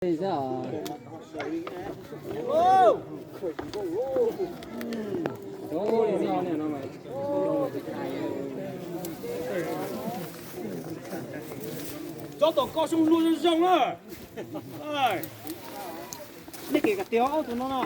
Tsob tom koj xyoo luag zoo zoo na. Nej kev tias ob tug no no.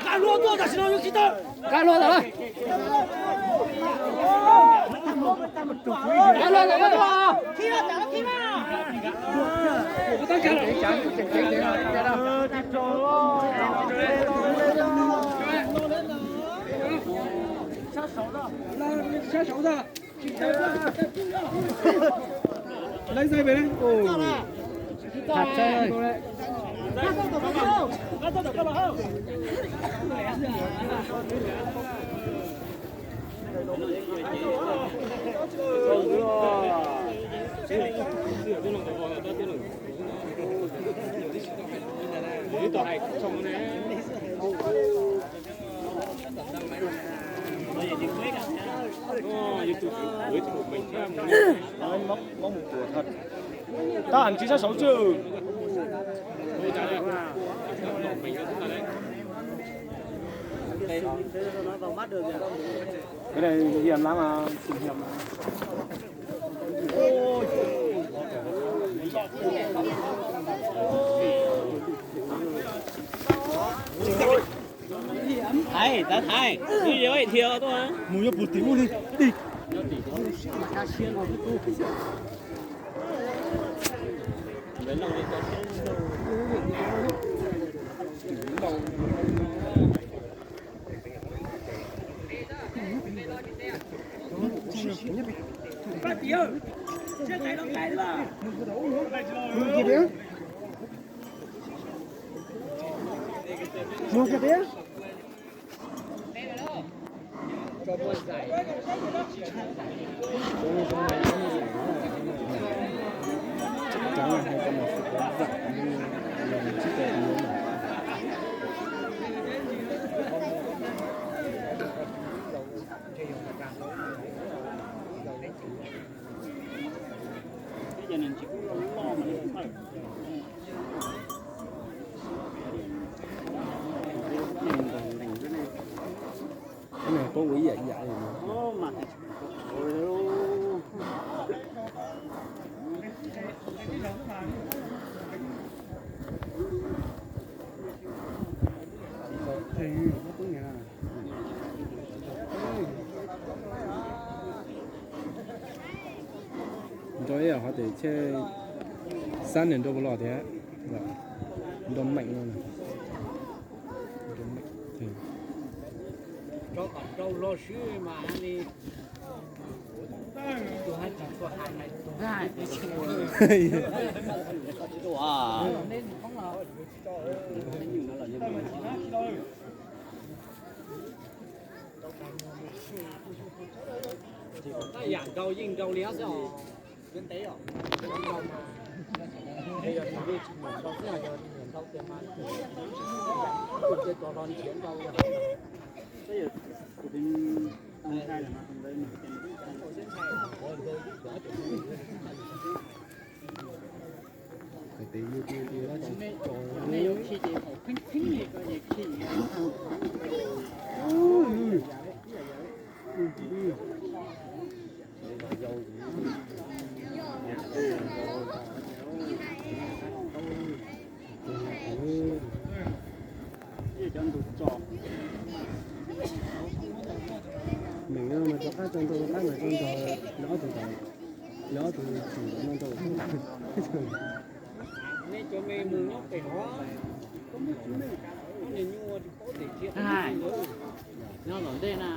Nqa hlua tuaj, tam sim no yuav tsis tau. Nqa hlua tau. Nqa hlua tau, nqa hlua. Sab saud da. Lawv zais pem ne. Ua, tab ntsis sab saud tswj. Cái này hiểm lắm mà, kinh nghiệm lắm. Thaiv, txav thaiv, mus yuav pus tim ub li. Cái này có quỷ dạy dạy rồi. Nrau ib yam qhov tias cheb xab niag nrau puas los thiab, nrau meem no. Yam nrau yeej nrau li xwb os. Cov ntug tso. Nws mas rov qab tso ntau, rov qab mas tso ntau, lawv ob tug ntawd, lawv ob tug tsis ntau no ntau. Nej cov me mus nyob pem hov, nyob nyuaj tsis paub tias thiab. Nyob tom ntej na.